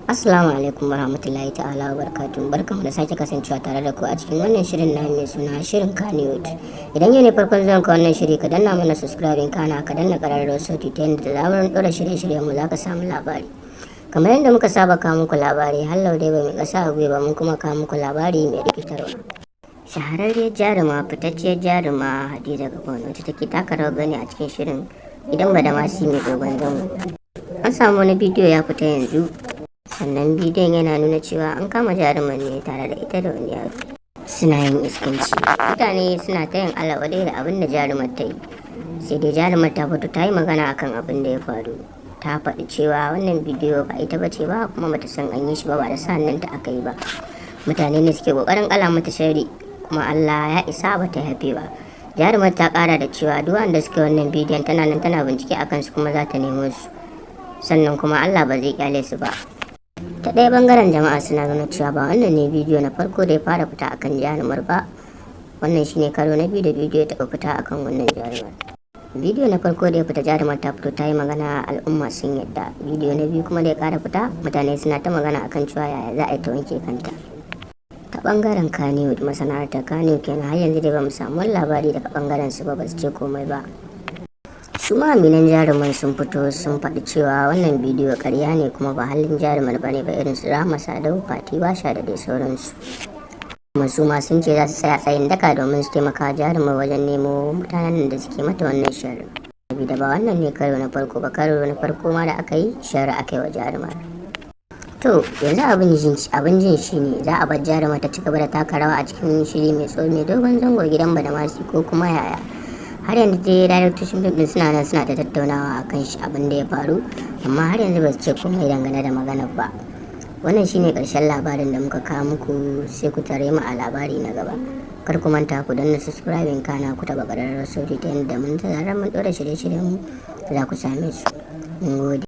Assalamu alaikum warahmatullahi ta'ala wa barakatuhu. Barkamu da sake kasancewa tare da ku a cikin wannan shirin na mai suna Shirin Kannywood. Idan yau ne farkon zuwan ka wannan shiri, ka danna mana subscribing, kana ka danna ƙararrawar sauti, ta yadda da zarar ɗora shirye-shiryen mu za ka samu labari. Kamar yadda muka saba kawo muku labari, har dai ba mu ƙasa a gwiwa mun kuma kawo muku labari mai rikitarwa. Shahararriyar jaruma, fitacciyar jaruma Hadiza Gabon, wacce take taka rawar gani a cikin shirin Gidan Badamasi Mai Dogon Zango. An samu wani bidiyo ya fita yanzu, sannan bidiyon yana nuna cewa an kama jaruman ne tare da ita da wani yaro suna yin iskanci. Mutane suna ta yin alawadai da abin da jarumar ta yi. Sai dai jarumar ta fito ta yi magana akan abin da ya faru. Ta faɗi cewa wannan bidiyo ba ita bace ba, kuma bata san an yi shi ba, ba da sa ta aka yi ba. Mutane ne suke kokarin ƙala mata sharri, kuma Allah ya isa ba ta yafe ba. Jarumar ta kara da cewa duk wanda suke wannan bidiyon, tana nan tana bincike akan su, kuma za ta nemo su, sannan kuma Allah ba zai kyale su ba. Ta ɗaya bangaren, jama'a suna nuna cewa ba wannan ne bidiyo na farko da ya fara fita akan jarumar ba. Wannan shine karo na biyu da bidiyo ya taɓa fita akan wannan jarumar. Bidiyo na farko da ya fita, jarumar ta fito ta yi magana, al'umma sun yadda. Bidiyo na biyu kuma da ya ƙara fita, mutane suna ta magana akan cewa yaya za a yi ta wanke kanta. Ta bangaren Kannywood, masana'antar Kannywood kenan, har yanzu dai ba mu samu wani labari daga bangaren su ba, ba su ce komai ba. Su ma aminan jaruman sun fito sun faɗi cewa wannan bidiyo ƙarya ne, kuma ba halin jarumar bane ba, irin su Rahama Sadau, Fati Basha da dai sauransu. Kuma su ma sun ce za su tsaya tsayin daka domin su taimaka jarumar wajen nemo mutanen da suke mata wannan sharrin, saboda ba wannan ne karo na farko ba. Karo na farko ma da aka yi sharri aka yi wa jarumar. To yanzu abin jin shi ne, za a bar jarumar ta ci gaba da taka rawa a cikin shiri mai tsawo mai dogon zango Gidan Badamasi, ko kuma yaya? Har yanzu dai daraktocin fim din suna nan suna ta tattaunawa akan shi abin da ya faru, amma har yanzu ba su ce komai dangane da maganar ba. Wannan shine ƙarshen labarin da muka kawo muku, sai ku tare mu a labari na gaba. Kar ku manta ku danna subscribing, kana ku taɓa ƙararrawar sauti, ta yadda mun zarar mun ɗora shirye-shiryen mu za ku same su. Mun gode.